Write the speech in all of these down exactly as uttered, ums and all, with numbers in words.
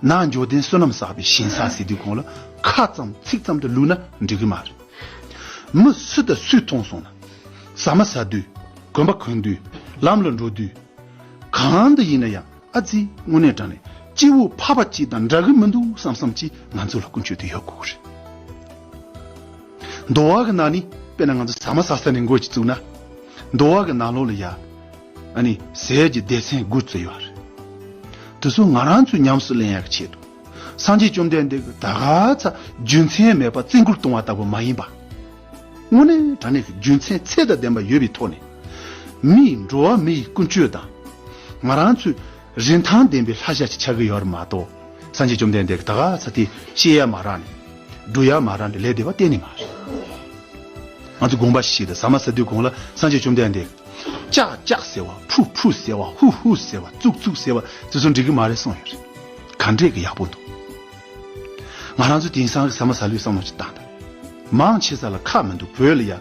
ནང་འཇོག་ལྡན་བསོད་ནམས་བསགས་པའི་ཞིང་ས་ཟེར་དུས་གོང་ལ་ཁ་ཙམ་ཚིག་ཙམ་དུ་བླུགས་ན་འགྲིག་གི་མ་རེད། མི་སུ་དང་སུས་མཐོང་སོང་ན། ཟ་མ་ཟ་དུས། གོན་པ་གོན་དུས། ལམ་ལ་འགྲོ་དུས། གང་དུ་ཡིན་ན་ཡང་ཨ་ཙི་དངོས་གནས་དྲང་གནས་སྐྱེ་བོ་ཕལ་པ་གཅིག་དང་འདྲ་གི་མི་འདུག་བསམ་བསམ་གྱིས་ང་ཚོ་ལ་ཀུན་སྤྱོད་དེ་ཡོད་དགོས་ཀྱི་རེད། འདུལ་བ་གི་ནང་ནི་དཔེར་ན་ང་ཚོ་ཟ་མ་ཟ་ས་ནས་འགོ་ཅིག་བཙུགས་ན། འདུལ་བ་གི་ནང་ལོགས་ལ་ཡ། ཨ་ནི་ཟས་ཀྱི་སྡེ་ཚན་དགུ་བརྩི་ཡོད་རེད། དེ་ཚོ་ང་རང་ཚོས་ཉམས་སུ་ལེན་ཡག་གི་ཆེད་དུ། སངས་རྒྱས་བཅོམ་ལྡན་འདས་ཀྱིས་ད་ག་ཚ་རྒྱུ་མཚན་མེད་པར་བཙན་སྐུལ་གཏོང་བ་ལྟ་བུ་མ་ཡིན་པ། དངོས་གནས་དྲང་གནས་ཀྱི་རྒྱུ་མཚན་ཚད་དང་ལྡན་པ་ཡོད་པའི་ཐོག་ནས། མིའི་འགྲོ་བ་མིའི་ཀུན་སྤྱོད་དང་། ང་རང་ཚོའི་རིན་ཐང་ལྡན་པའི་ལྷ་ཞྭ་ཅིག་ཆགས་ཀྱི་ཡོད་རེད་མ་གཏོགས། སངས་རྒྱས་བཅོམ་ལྡན་འདས་ཀྱིས་ད་ག་ཚ་དེ་བཤད་ཡ་མ་རག་ནས། སྒྲུབ་ཡ་མ་རག་ནས་ལས་སྡེ་པ་གཏན་ནས་མ་རེད། ང་ཚོ་དགོངས་པ་ཞིག་དང་ཟ་མ་ཟ་དུས་གོང་ལ་སངས་རྒྱས་བཅོམ་ལྡན་འདས་ཀྱིས་ཅག་ཅག་ཟེར་བ། ཕུ་ཕུ་ཟེར་བ། ཧུ་ཧུ་ཟེར་བ། ཙུག་ཙུག་ཟེར་བ་དེ་ཚོ་འགྲིག་གི་མ་རེད་གསུངས་ཡོད་རེད། ག་འདྲས་ཀྱི་ཡག་པོ་འདུག་ང་རང་ཚོ་དེང་སང་གི་ཟ་མ་ཟ་ལུགས་བསམ་བློ་ཅིག་བཏང་དང་། མང་ཆེ་ས་ལ་ཁག་མི་འདུག་བོད་ལ་ཡ།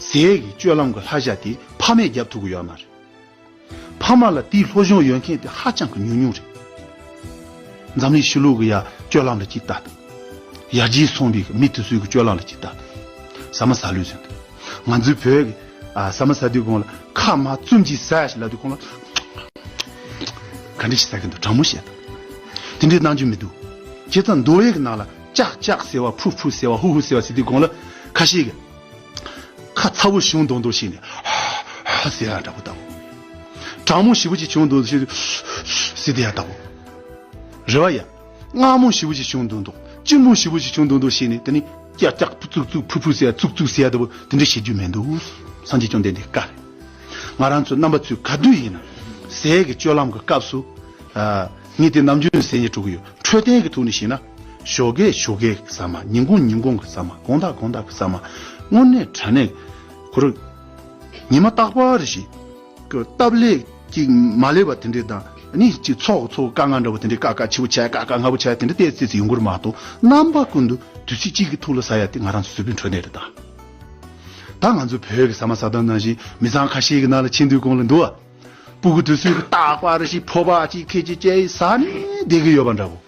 ཟས་ཀྱི་སྤྱོད་ལམ་གྱི་ལྷ་ཞྭ་དེ་ཕ་མས་རྒྱབ་ཐུབ་ཀྱི་ཡོད་མ་རེད། ཕ་མ་ལ་དེའི་སློབ་སྦྱོང་ཡོད་མཁན་དེ་ཧ་ཅང་གི་ཉུང་ཉུང་རེད། འཛམ་གླིང་ཕྱི་ལོགས་ཀྱི་ཡ་སྤྱོད་ལམ་ལ་ཅིག་ལྟ་དང་། ཡར་རྒྱས་སོང་བའི་མི་དེ་ཚོའི་གི་སྤྱོད་ལམ་ལ་ཅིག་ལྟ་དང་། ཟ་མ་ཟ་ལུགས་ཟེར་དང་། ང་ཚོའི་བོད་ཀྱི་ཨ་ཟ་མ་ཟ་དུས་གོང་ལ་ཁ་མར་བཙུམ་གྱིས་ཟ་ཞེས་ལབ་དུས་གོང་ལ། ག་འདྲ་ཞིག་ཟ་གི་འདུག་དྲང་མོ་བཤད་དང་། དེ་འདྲའི་གནང་རྒྱུ་མི་འདུག་བྱས་ཙང་འདུལ་བའི་གི་ནང་ལ་ཅག་ཅག་ཟེར་བ། ཕུ་ཕུ་ཟེར་བ། ཧུ་ཧུ་ཟེར་བ་ཟེར་དུས་གོང་ལ་ཁ་ཤས་ཀྱིས། ཁ་ཚ་བོ་ཞུང་མདོག་མདོག་བྱས་ནས་ཧ་ཧ་ཟེར་ཡ་འདྲ་པོ་ལྟ་བུ། གྲང་མོ་ཞེ་པོ་ཅིག་བྱུང་འདུག་ཟེར་དུས་ཟེར་དེ་ཡ་ལྟ་བུ། རེད་བ་ཡ། མངར་མོ་ཞེ་པོ་ཅིག་བྱུང་འདུག་འདུག་སྐྱིད་མོ་ཞེ་པོ་ཅིག་བྱུང་འདུག་འདུག་བྱས་ནས་དེ་ནི་ཀྱག་ཀྱག་ཙུག་ཙུག་ཕུ་ཕུ་ཟེར་ཡ། ཙུག་ཙུག་ཟེར་ཡ་ལྟ་བུ་དེ་འདྲ་བྱེད་རྒྱུ་མི་འདུག་སངས་རྒྱས་བཅོམ་ལྡན་འདས་བཀའ་རེད། ང་རང་ཚོ་རྣམ་པ་ཚོས་ག་དུས་ཡིན་ན་ཟས་ཀྱི་སྤྱོད་ལམ་གྱི་སྐབས་སུ། ཨ། ངས་དེ་ནམ་རྒྱུན་ཟེར་ནས་འགྲོ་གི་ཡོད། འཕྲོད་བསྟེན་གྱི་ཐོག་ནས་བཤད་ན། ཞོགས་ཀས་ཞོགས་ཀས་ཟ་མ། ཉིན་གུང་ཉིན་གུང་གི་ཟ་མ། དགོང་དག་དགོང་དག་གི་ཟ་མ། དངོས་གནས་དྲང་གནས་ཁོ་རང་ཉི་མ་རྟག་པར་ཞིག་གི་སྟབས་ལེགས་ཅིག་མ་ལེགས་པ་དེ་འདྲས་དང་། ཨ་ནི་ཅིག་ཚོགས་ཚོགས་དཀའ་ངལ་འདྲ་བོ་དེ་འདྲས། དཀའ་དཀའ་ཆེ་བོ་བྱས། དཀའ་དཀའ་ངལ་བོ་བྱས། དེ་འདྲས་ཏོག་ཙམ་ཙམ་ཡོང་གི་རེད་མ་གཏོགས། རྣམ་པ་ཀུན་ཏུ་དུས་ཚོད་གཅིག་གི་ཐོག་ལ་ཟ་ཡ་དེ་ང་རང་ཚོ་སུས་པའི་འཕྲོད་བསྟེན་རེད་ད། ད་ང་ཚོ་བོད་ཀྱི་ཟ་མ་ཟ་སྟངས་ནང་བཞིན་མི་ཚང་ཁ་ཤས་ཀྱི་ནང་ལ་ཕྱིན་དུས་གོང་ལ་འདུག་བ། སྤུ་གུ་དེ་ཚོས་རྟག་པར་ཞིག་ཕོར་པ་གཅིག་ཁད་ཅིག་བཅད་ཡི་ཟ་ནས་བསྡད་ཀྱི་ཡོད་པ་འདྲ་བོ།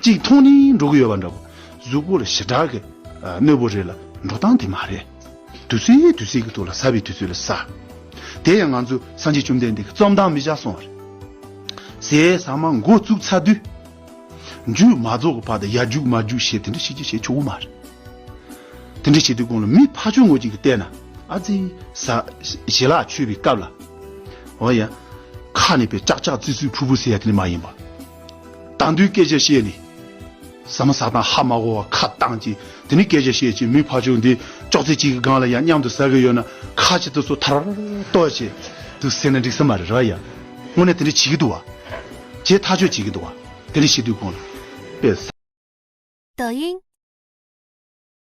གཅིག་འཐུང་ནས་འགྲོ་གི་ཡོད་པ་འདྲ་བོ། གཟུགས་པོ་ལ་ཞེ་དྲག་གི་ཨ་གནོད་པོ་རེད་ལ་འགྲོ་སྟངས་དེ་མ་རེད། དུས་ཚོད་དུས་ཚོད་ཀྱི་ཐོག་ལ་ཟ་བའི་དུས་ཚོད་ལ་ཟ། དེ་ཡང་ང་ཚོ་སངས་རྒྱས་བཅོམ་ལྡན་འདས་ཀྱིས་རྩོམ་སྟངས་མི་བཞག་གསུངས་པ་རེད། ཟས་ཟ་མ་འགོ་བཙུགས་ཚར་དུས། མཇུག་མ་རྫོགས་ཀྱི་བར་དུ་ཡར་རྒྱུག་མར་རྒྱུག་བྱེད། དེ་འདྲ་བྱེད་རྒྱུ་བྱེད་ཆོག་གི་མ་རེད། དེ་འདྲ་བྱེད་དུས་གོང་ལ་མི་ཕར་ཕྱོགས་ངོས་ཅིག་གིས་བལྟས་ན། ཨ་ཙི། ཟ། ཞལ་ལག་མཆོད་པའི་སྐབས་ལ། འོ་ཡ། ཁ་ནས་པའི་ཅག་ཅག་ཙི་ཙི་ཕུ་ཕུ་ཟེར་ཡ་དེ་འདྲ་མ་ཡིན་པ། དང་དུས་སྐད་ཆ་བཤད་ནས། ཟ་མ་ཟ་སྟངས་ཧ་མ་གོ་བ་ཁ་བཏང་ཅིག་དེ་ནས་སྐད་ཆ་བཤད་ཅིག་མི་ཕར་ཕྱོགས་འདི་ཅོག་ཙེ་གཅིག་གི་སྒང་ལ་ཡ་མཉམ་དུ་ཟ་གི་ཡོད་ན། ཁ་ཅིག་དེ་ཚོ་ཐར་ཏོ་བྱེད་འདུག་ཟེར་ན་འགྲིག་ས་མ་རེད། ར་ཡ། དངོས་གནས་དེ་འདྲ་བྱེད་ཀྱི་འདུག་བ། བྱེད་ཐག་ཆོད་བྱེད་ཀྱི་འདུག་བ། དེ་འདྲ་བྱེད་དུས་གོང་ལ། དཔེ། 抖音